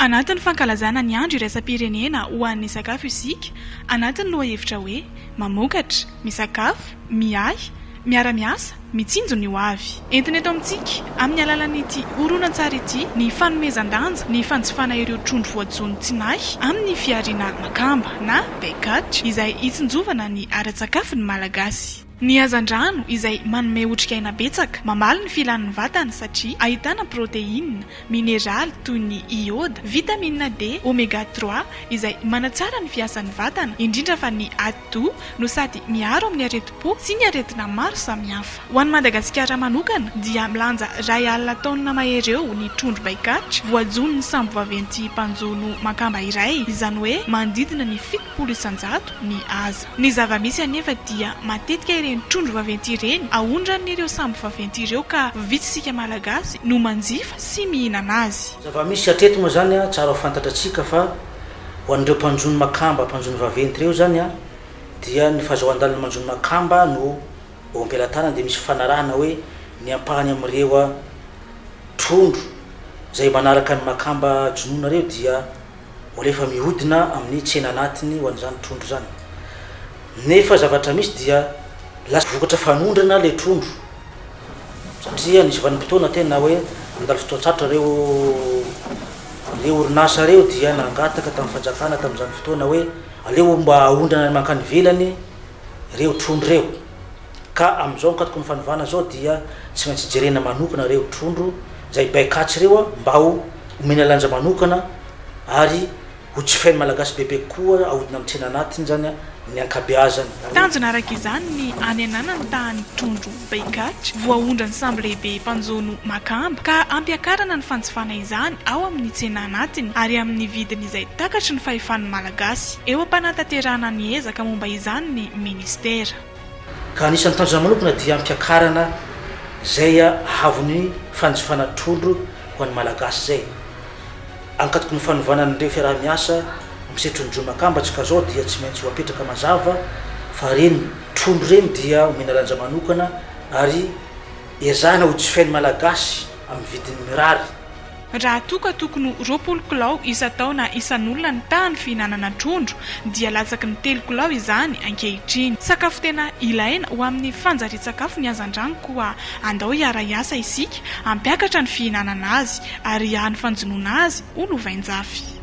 Anatin'ny fankalazana ny andro iraisam-pirenena ho an'ny sakafo isika, anatin'ny lohahevitra hoe, Mamokatra, misakafo, miahy, miara-miasa, mitsinjo ny ho avy. Entina eto amintsika, amin'ny alalan'ity horonantsary ity, ny fanomezan-danja ny fanjifana ireo trondro voajono tsy nahy amin'ny fihariana makamba na bycatch izay hitsinjovana ny ara-tsakafon'ny Malagasy. Ny hazandrano izay manome otrikaina betsaka, mamaly ny filan'ny vatana satria ahitana proteina, mineraly toy ny iôda, vitamine D, oméga trois izay manatsara ny fiasan'ny vatana, indrindra fa ny atidoha no sady miaro amin'ny aretim-po sy ny aretina maro samihafa. Ho an'i Madagasikara manokana dia milanja 120 taonina mahery eo ny trondro bycatch voajonon'ny sambo vaventy mpanjono makamba iray, izany hoe manodidina ny 70% ny haza. Ny zava-misy anefa dia matetika ireny trondro vaventy ireny aondran'ireo sambo vaventy ireo ka vitsy isika Malagasy no manjifa sy mihinana azy. Zava-misy hatreto moa izany tsara ho fantatratsika fa ho an'ireo mpanjono makamba, mpanjono vaventy ireo izany dia ny fahazoan-dalana manjono makamba no eo am-pelatanana dia misy fifanarahana hoe ny ampahany amin'ireo trondro izay manaraka ny makamba jonoina ireo dia Mbola efa mihodina amin'ny tsena anatiny ho an'izany trondro izany. Nefa zavatra misy dia lasa vokatra fanondrana ilay trondro satria nisy vanim-potoana tena hoe nandalo fotoan-tsarotra ireo ireo orinasa ireo dia nangataka tamin'ny fanjakana tamin'izany fotoana hoe aleo mba aondrana mankany ivelany ireo trondro ireo. Ka amin'izao ankatoky ny fanovana izao dia tsy maintsy jerena manokana ireo trondro izay baikatsa ireo mba ho omena lanja manokana ary ho jifain'ny Malagasy bebe kokoa ahodina amin'ny tsena anatiny izany ny ankabeazany. Tanjona araka izany ny hanenana ny tahan'ny trondro bycatch voaondran'ny sambo lehibe mpanjono makamba ka hampiakarana ny fanjifana izany ao amin'ny tsena anatiny ary amin'ny vidiny izay takatry ny fahefan'ny Malagasy. Eo am-panatanterahana ny ezaka momba izany ny minisitera. Ka anisan'ny tanjona manokana dia hampiakarana izay hahavon'ny fanjifana trondro ho an'ny Malagasy izay. Ankatoky ny fanovana an'ireo fiaraha-miasa amin'ny sehatry ny jono makamba tsy ka zao dia tsy maintsy ho apetraka mazava fa ireny trondro ireny dia omena lanja manokana ary ezahina ho jifain'ny Malagasy amin'ny vidiny mirary. Raha toa ka tokony ho 20 kilao isan-taona isan'olona ny tahan'ny fihinanana trondro dia latsaky ny telo kilao izany ankehitriny. Sakafo tena ilaina ho amin'ny fanjarian-tsakafo ny hazandrano koa andao hiara-hiasa isika hampiakatra ny fihinanana azy ary hiahy ny fanjonoana azy ho lovain-jafy.